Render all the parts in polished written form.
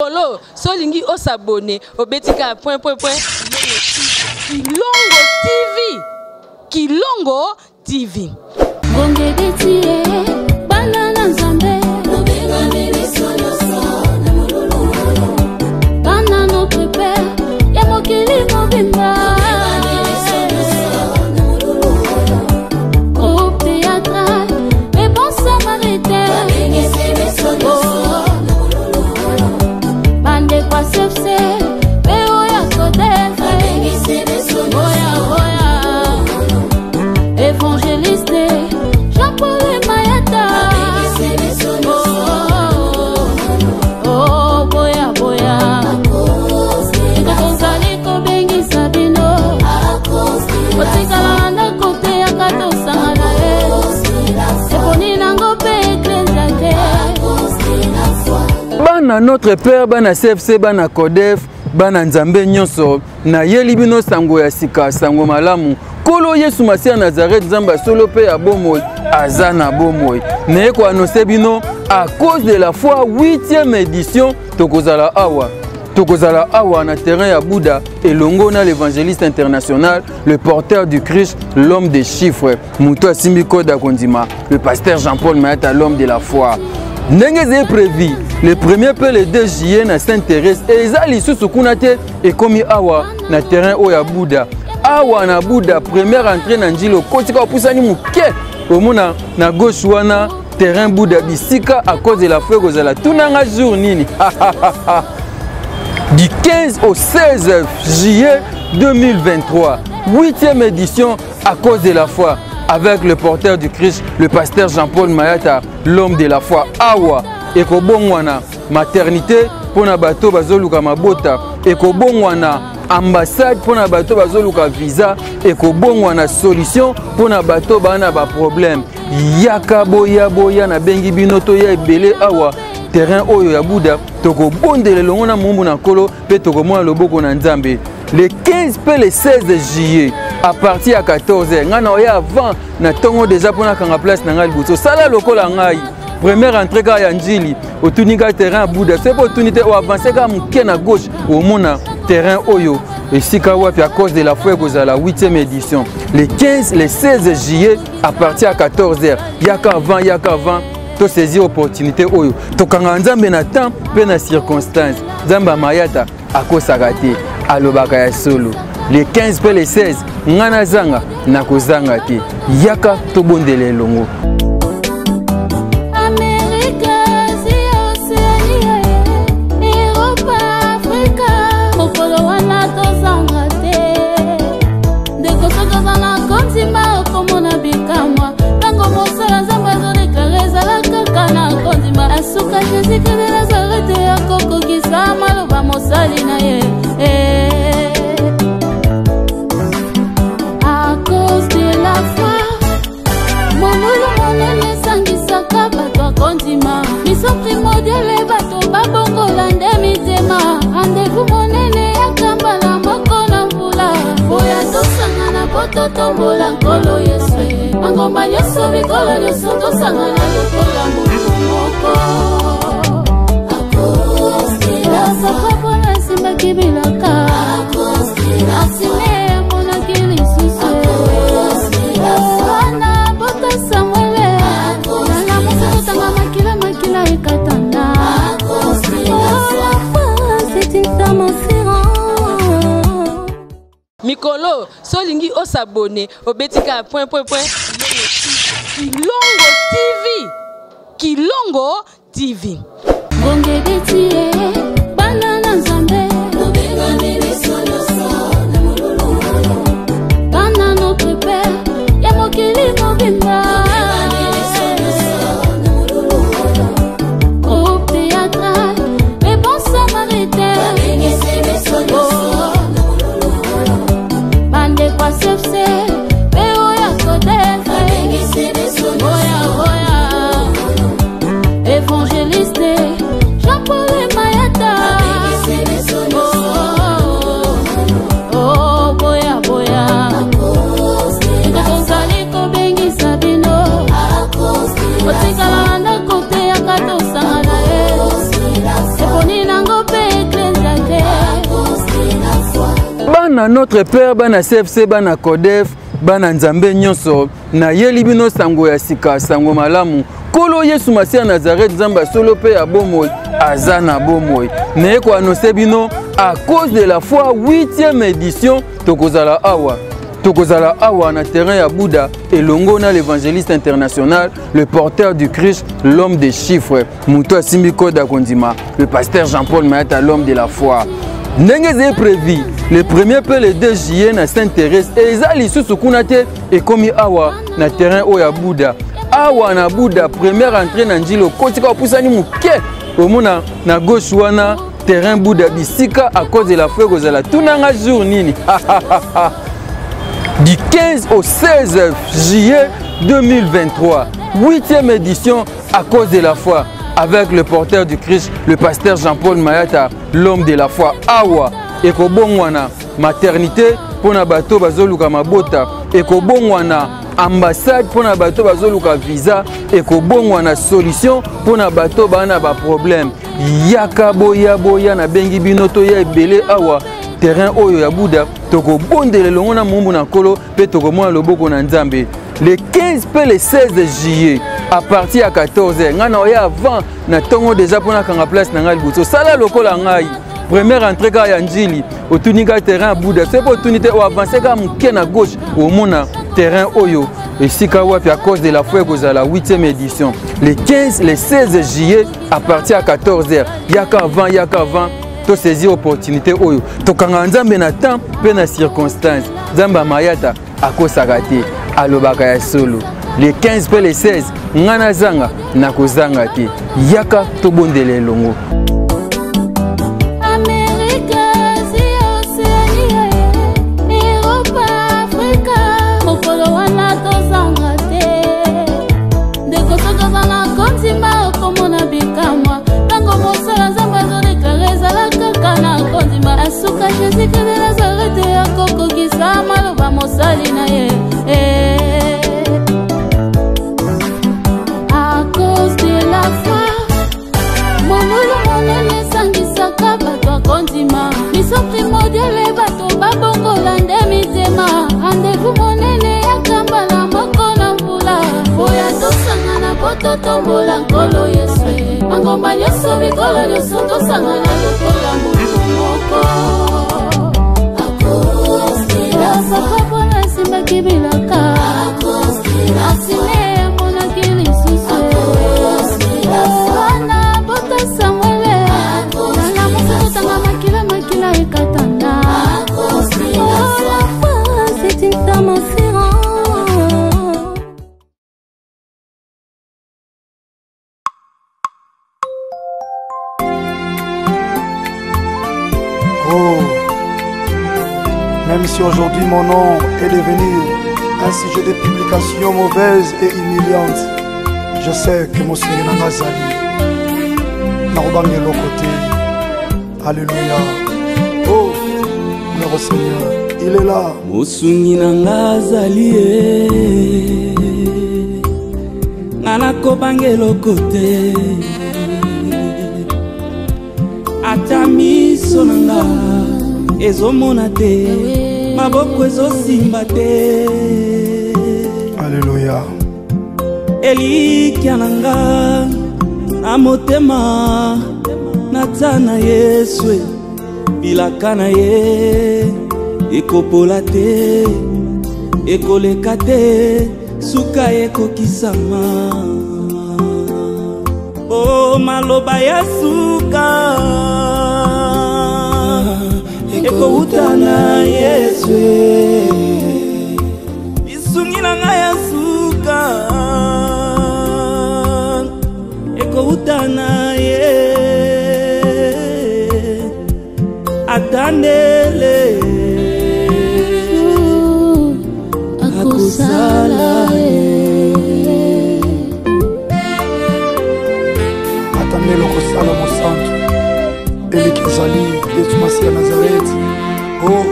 Mikolo so olingi osabone obeti kaka point point point Kilongo TV, Kilongo TV. Ngonga ebeti ye bana na Nzambe, tobengami biso nyonso na molulu oyo. Bana notre père ya mokili mobimba. Tobengami biso nyonso na molulu oyo. Groupe théâtral les bons samaritains, babengisi biso nyonso na molulu oyo. Bandeko ya CFC mpe oyo ya CODEF, babengisi biso oya nyonso oya évangéliste Jean-Paul Mayata, babengisi biso nyonso oh boya boya, tozali kobengisa bino otikala na ndako te, yaka tosangana ye eponi nango mpe eklezia te. Bana notre père, bana CFC, bana CODEF, bana Nzambe nyonso, nayeli bino sango ya sika, sango malamu. Nkolo Yesu Masiya Nazareth, Nzambe ya solo mpe ya bomoi, aza na bomoi. Naye koannonce bino À cause de la foi 8e édition. Tokozala awa, tokozala awa na terrain ya Bouddha elongo na l'évangéliste international, le porteur du Christ, l'homme des chiffres, moto asimbi code ya kondima, le pasteur Jean-Paul Mayata, l'homme de la foi. Ndenge ezali prévu le premier mpe le 2 juillet na Sainte Thérèse, eza lisusu kuna te, ekomi awa na terrain oyo ya Bouddha. Awa na Bouddha, première entrée na Njili, okotika opusani moke, omona na gauche wana terrain Bouddha, bisika À cause de la foi ekozala. Tunanga jour nini? Du 15 au 16 juillet 2023, 8e édition À cause de la foi avec le porteur du Christ, le pasteur Jean-Paul Mayata, l'homme de la foi. Awa ekobongwana maternité mpona bato bazoluka mabota, ekobongwana ambassade mpona bato bazoluka visa, ekobongwana solution mpona bato baa na baproblème. Yaka, boya boya, nabengi bino, toya ebele awa terrain oyo ya Buda. Tokobondela elongo na mombu na Nkolo mpe tokomona loboko na Nzambe le 15 mpe le 16 juillet à partir ya 14 h. Ngai na oya avant na ntongo déjà mpo nakanga place na ngai liboso. Sala lokola ngai, première entrée kaka ya Njili, otuni kaka terrain ya Buda. Soki mpo otuni te, oavance kaka moke na gauche, omona terrain oyo esika wapi À cause de la foi ekozala 8e édition le 15, le 16 juillet à partir ya 14 h. Yaka avant, yaka avant, tosaisir opportunité oyo. Tokangaka Nzambe na temps mpe na circonstance. Nzambe ya Mayata akosaka te, alobaka ya solo. Le 15 mpe le 16, ngai nazanga, nakozanga te. Yaka tobondela elongo. Amerika, Asia, Océanie, Europa, Afrika, mokolo wana tozanga te. Ndeko, soki oza na kondima, okomona bikamwa. Ntango mosala Nzambe azodeklare, ezala kaka na kondima. Asuka Jésus Christ de Nazareth akokokisa maloba mosali na ye. Eh. À cause de la foi, molulu monene esangisaka bato akondima. Mission primordiale, bato babongola nde mitema. Rendez-vous monene yaka mbala moko na mvula. Boya tosangana po totombola Nkolo Yesu. Mangomba nyonso, bikolo nyonso, tosangana lokola motu moko. Papa mpona asimbaki bilaka, asime amonaki lisusu wana bota Samuele nalamusi kotanga makila, makila ekatana. La foi, c'est une femme assurante. Mikolo so olingi osabone, obeti kaka point point point Kilongo TV, Kilongo TV. Ngonga ebeti ye bana na Nzambe, tobengami biso nyonso na molulu oyo. Bana notre père ya mokili mobimba. Tobengami biso nyonso na molulu oyo. Groupe théâtral les bons samaritains, babengisi biso nyonso na molulu oyo. Bandeko ya CFC mpe oyo ya CODEF, babengisi biso oya nyonso oya évangéliste Jean-Paul. Bana Notre Père, bana CFC, bana Codef, bana Nzambe nyonso, nayeli bino sango ya sika, sango malamu. Nkolo Yesu Masiya ya Nazareth, Nzambe ya solo mpe ya bomoi, aza na bomoi. Naye koannonce bino à cause de la foi 8e édition, tokozala awa. Tokozala awa na terrain ya Bouddha elongo na l'évangéliste international, le porteur du Christ, l'homme des chiffres, moto asimbi code ya kondima, le pasteur Jean-Paul Mayata, l'homme de la foi. Ndenge ezali prévu le 1er mpe le 2 juillet na Sainte-Thérèse, eza lisusu kuna te, ekomi awa na terrain oyo ya Bouddha. Awa na Bouddha, première entrée na Njili, okotika opusani moke, omona na gauche wana terrain Bouddha, bisika à cause de la foi ekozala. Tunanga jour nini? Du 15 au 16 juillet 2023, 8e édition à cause de la foi, avec le porteur du Christ, le pasteur Jean-Paul Mayata, l'homme de la foi. Awa ekobongwana maternité mpona bato bazoluka mabota, ekobongwana ambassade mpona bato bazoluka visa, ekobongwana solution mpona bato bana ba problème. Yaka boya boya, nabengi bino toya ebele awa terrain oyo ya Bouddha, tokobondela elongo na mombu na Nkolo mpe tokomona loboko na Nzambe. Le 15 mpe le 16 juillet à partir ya 14h, ngai na oya avant na ntongo déjà mpona kanga place na ngai liboso. Sala lokola ngai, première entrée kaka ya Njili, otuni kaka terrain ya Bouddha, soki otuni te oavance kaka moke na gauche, omona terrain oyo esika wapi à cause de la foi ekozala 8e édition le 15 le 16 juillet à partir ya 14h. Yaka avant, yaka avant, tosaisir opportunité oyo. Tokanga Nzambe na temps mpe na circonstance. Nzambe ya Mayata akosaka te, alobaka ya solo. Le 15 mpe le 16, ngai nazanga nakozanga te, yaka tobondela elongo. Amerika, Asie, Océanie, Europa, Afrika, mokolo wana tozanga te. Ndeko, soki oza na kondima, okomona bikamwa. Ntango mosala Nzambe azodeklare, ezala kaka na kondima. Asuka Jésus Christ de Nazareth akokokisa maloba mosali na ye. Eh. À cause de la foi, molulu monene esangisaka bato akondima. Mission primordiale, bato babongola nde mitema. Rendez-vous monene ya mbala moko na mvula. Boya tosangana po totombola Nkolo Yesu. Mangomba nyonso, bikolo nyonso, tosangana lokola motu moko. Papa mpona asimbaki bilaka, asime amonaki lisusu. Wana bota Samuele nalamusi kotanga makila, makila ekatana. Oh, la foi, c'est une flamme assurante. Oh, même si aujourd'hui mon nom est devenu un sujet de publication mauvaise et humiliante, je sais que mosungi na nga azali, nakobanga eloko te. Alléluia! Oh, gloire au Seigneur, il est là. Mosungi na nga azali ye, nga nakobanga eloko te. Ata miso na nga ezomona te, maboko ezosimba te, Alléluia! Elikya na nga na motema natia na Yesu, bilaka na ye ekopola te, ekoleka te, suka ekokisama. O maloba ya suka ekowuta na Yesu, lisungi na ngai ya suka ekowuta na ye. Ata ndele akosala ye. Ata ndele okosala, mosantu, eliki ezali Yesu Masiya Nazareti. Oh.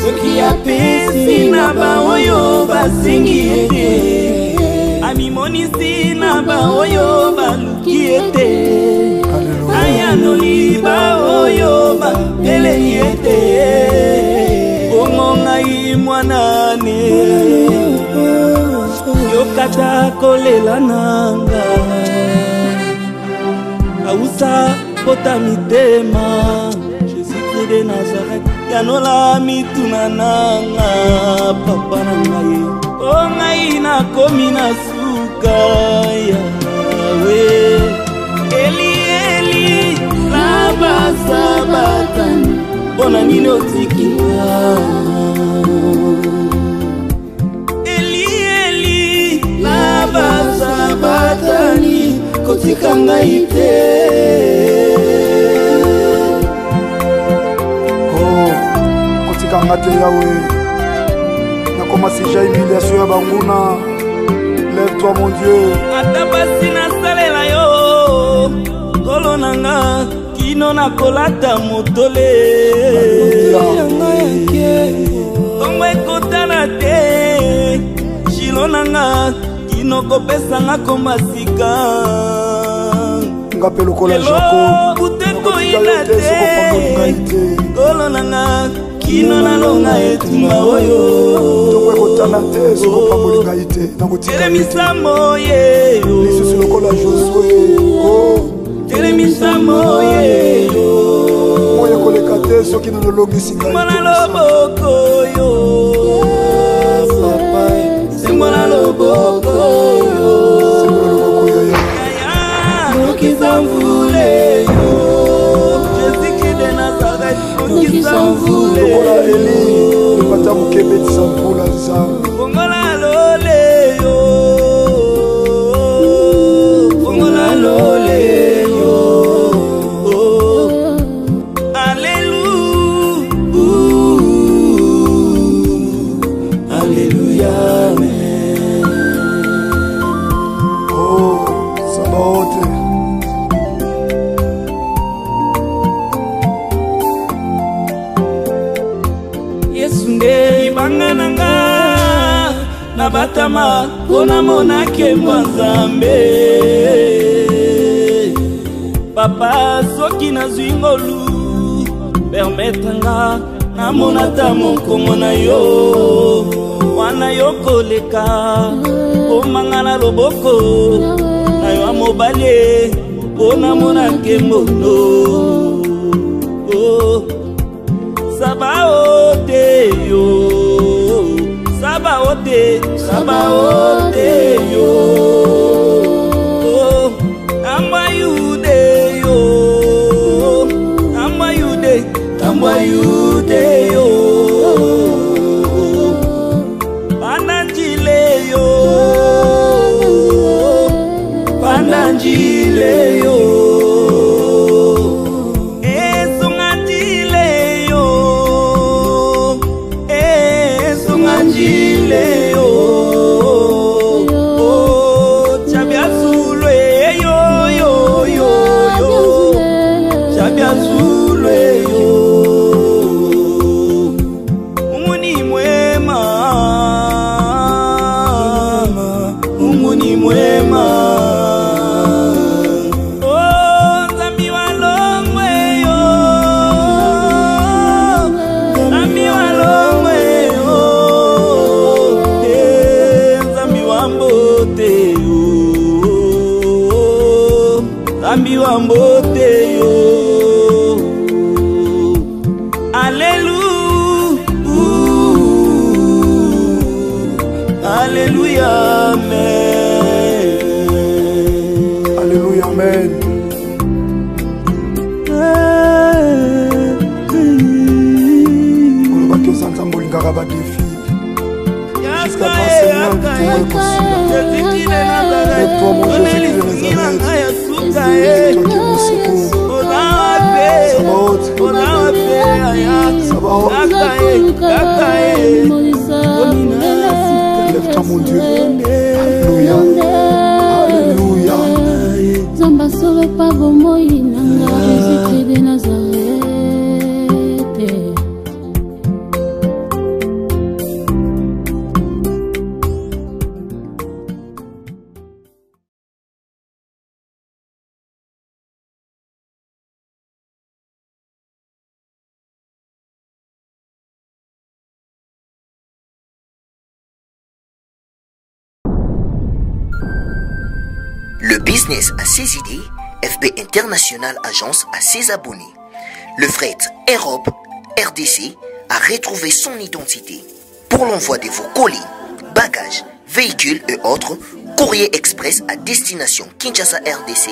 Soki apesi na baoyo basengi ete, amimonisi na baoyo baluki ete, Alléluia! Ayanoli baoyo bateleli ete. Yokata kolela nanga ausa pota mitema. Jésus-Christ de Nazareth, yanola mituna nanga papa na ngai. O ngai nakomi na suka yawe. Eli Eli lama sabatani, mpona nini otiki nga? Eli Eli lama sabatani, kotika ngai te. Oh, kotika nga te yawe, nakoma sija humiliation ya banguna. Lève-toi mon Dieu. Ata pasi nasalela yo nkolo na nga, kino nakolata motole. Ntongo ekotana te jilo na nga, kino kopesanga komba sika. Nga mpe lokola Jacob, butu nakotika yo ekoyina te soki opamboli ngai te te. Nkolo na nga, kino nalonga etumba oyo. Ntongo ekotana te soki opamboli ngai te, nakotika yo te. Telemisa moye yo. Lisusu lokola Josue, oh. Telemisa moye yo. Moyo ekoleka te soki nano olongisi ngai Sembola te. loboko yo papa, sembola loboko yo. Sembola loboko ya yo. Nokisa mvule yo, Jésus-Christ de Nazareth, nokisa mvule. Lokola Eli, epata moke ebetisa mvula Nzambe. Fongola lole yo, fongola lole yo. Alléluia, Alléluia, amen. Oh, Sabaoth. Yesu nde libanga na nga, nabatama mpo namona nkembo ya Nzambe. Papa, soki nazwi ngolu, permettre nga namona ata mokongo na yo wana yo koleka, komanga na loboko na yo ya mobali mpo namona nkembo no. Oh. Sabaote yo, Sabaote, Sabaote yo. Oh, tambwa yude yo, tambwa yude, tambwa yude yo. Pananjile yo, pananjile yo. Esungandile yo, esungandile yo. Oh, chabiazulwe yo yo yo yo, chabiazulwe yo. Mungu ni mwema, Mungu ni mwema. Oh, Nzambi wa longwe yo, Nzambi wa longwe yo, eh, Nzambi wa mbote yo, Nzambi wa mbote yo. Alléluia, Alléluia, amen. Alléluia, amen. Olobaki oza Nzambe olingaka badefi jusqu'à quand, Seigneur, bitumba ekosila? Lève-toi, mon Jésus-Christ de Nazareth. C'est toi qui es mon secours. Sabaoth. Sabaoth. Lève-toi, mon Dieu. Alléluia. Alléluia. Nzambe asolo pa bomoi na nga, Jésus-Christ de Nazareth. Le business a ses idées, FB International Agence a ses abonnés. Le fret Europe RDC a retrouvé son identité. Pour l'envoi de vos colis, bagages, véhicules et autres, Courrier Express à destination Kinshasa RDC,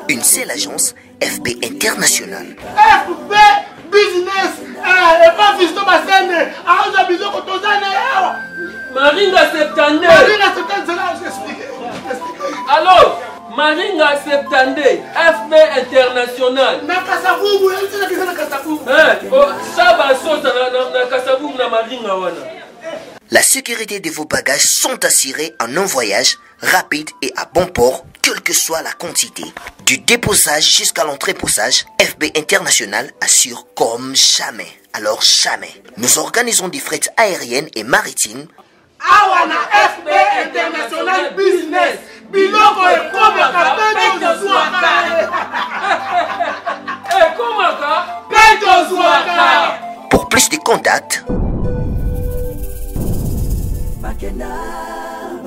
une seule agence FB International. FB Business epa Fiston Basende aoza biloko toza na awa Maringa 72 Maringa 72 zela explique. Allo Maringa 72 FB International na Kasavubu yebisa na Kasavubu eh oh, Saba Sosa na, na, na Kasavubu na Maringa wana. La sécurité de vos bagages sont assurées en un voyage rapide et à bon port, quelle que soit la quantité. Du déposage jusqu'à l'entreposage, FB International assure comme jamais. Alors jamais. Nous organisons des frais aériennes et maritimes. Awa na FB International Business, biloko ekomaka mpe tozwaka. Ekomaka mpe tozwaka. Pour plus de contacts,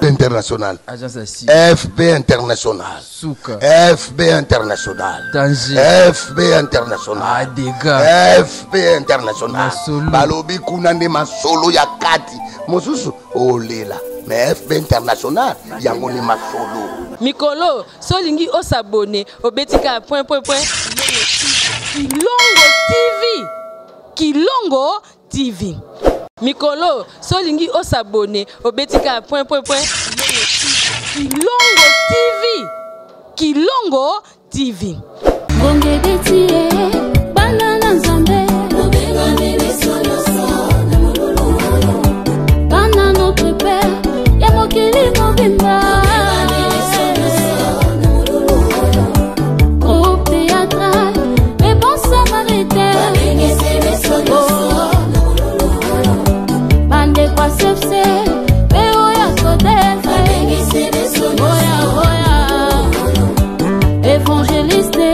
International. FB International. Suka. FB International. Danger. FB International. Ah, dégâts. FB International. Masolo. Balobi kuna nde masolo ya kati. Mosusu olela. Mais FB International yango nde masolo. Mikolo, solingi osabone, obeti ka point point point. Kilongo TV. Kilongo TV. Mikolo, solingi osabone, obeti ka point point point. Kilongo TV. Kilongo TV. Ngonge beti ye, bana na Nzambe. Tobengami biso nyonso na molulu oyo. Bana notre père, ya mokili mobimba. Tobengami biso nyonso na molulu oyo. Groupe théâtral, les bons samaritains. Babengisi biso nyonso na molulu oyo. Bandeko ya CFC, pe oyo ya Codef. Babengisi biso Oya, nyonso oya. Évangéliste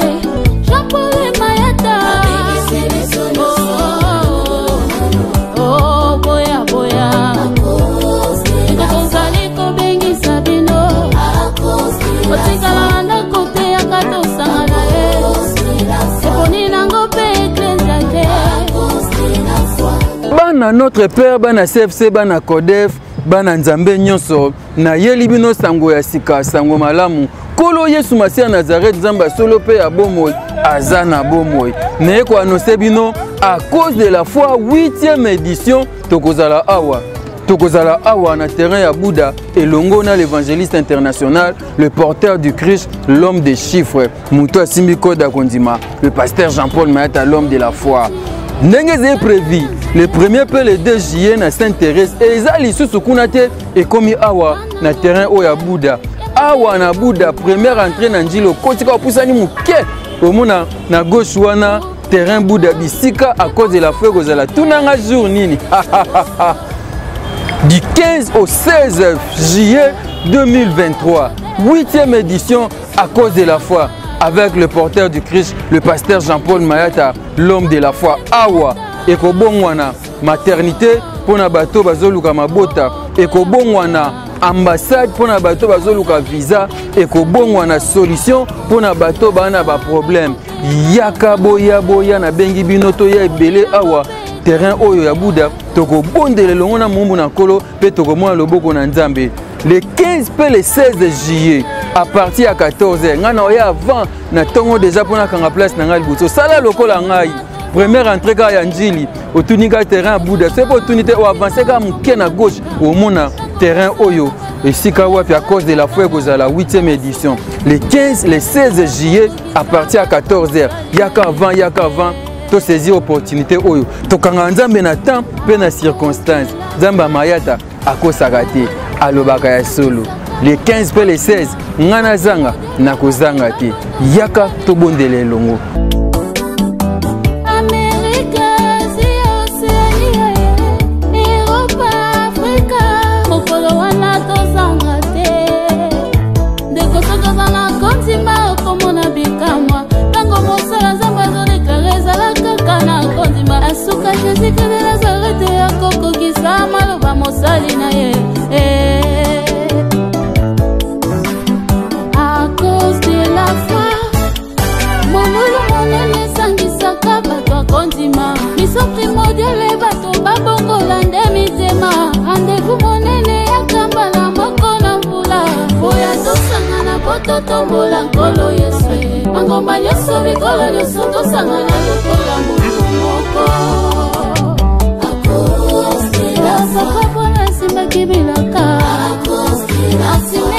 Jean-Paul Mayata. Babengisi biso nyonso na molulu oyo. Oh, boya, boya. À cause de la Tozali kobengisa bino. À cause de la Otikala na ndako te, yaka tosangana ye. cause de la foi. Eponi nango mpe eklezia te. À cause de la foi. Bana notre père, bana CFC, bana Codef, bana Nzambe nyonso, nayeli bino sango ya sika, sango malamu. Kolo Yesu Masiya ya Nazareth, Nzambe ya solo mpe ya bomoi, aza na bomoi. Naye koannonce bino à cause de la foi 8e édition tokozala awa. Tokozala awa na terrain ya Bouddha elongo na l'évangéliste international, le porteur du Christ, l'homme des chiffres, moto asimbi code ya kondima, le pasteur Jean-Paul Mayata, l'homme de la foi. Ndenge ezali prévu le 1er pe le 2 juillet na Sainte-Thérèse, eza lisusu kuna te, ekomi awa na terrain oyo ya Bouddha. Awa na Bouddha, première entrée na Njilo, kotika opusani moke, omona na gauche wana terrain Bouddha bisika à cause de la foi ekozala. Tunanga jour nini? Du 15 au 16 juillet 2023, 8e édition à cause de la foi, avec le porteur du Christ, le pasteur Jean-Paul Mayata, l'homme de la foi. Awa ekobongwana maternité pona bato bazoluka mabota, ekobongwana ambassade pona bato bazoluka visa, ekobongwana solution pona bato bana ba problème. Yaka boya boya na bengi bino toya ebele awa terrain oyo ya Bouddha, tokobondela elongo na mombu na nkolo mpe tokomona loboko na Nzambe. Le 15 pe le 16 juillet à partir ya 14h, ngai na oya avant na ntongo déjà mpona kanga place na ngai liboso. Sala lokola ngai première entrée kaka ya Njili, otuni kaka terrain ya Bouddha, soki otuni te oavance kaka moke na gauche omona terrain oyo esika wapi à cause de la foi ekozala 8e édition le 15 le 16 juillet à partir ya 14h. Yaka avant, yaka avant to saisir opportunité oyo tokanga Nzambe na temps pe na circonstance. Nzambe ya Mayata akosaka te, alobaka ya solo. Le 15 pe le 16 nga nazanga nakozanga te, yaka tobondela elongo. Amerika, Asie, Océanie, Europa, Afrika, mokolo wana tozanga te. Ndeko soki oza na kondima okomona bikamwa. Ntango mosala Nzambe azodeklare ezala kaka na kondima. Asuka Jésus-Christ de Nazareth akokokisa maloba mosali na ye. À cause akondima. Mission primordiale, bato babongola nde mitema. Rendez-vous monene ya kambala moko na mvula. Boya tosangana po totombola Nkolo Yesu. Mangomba nyonso, bikolo nyonso, tosangana lokola moto moko. Papa mpona asimbaki bilaka. Asime.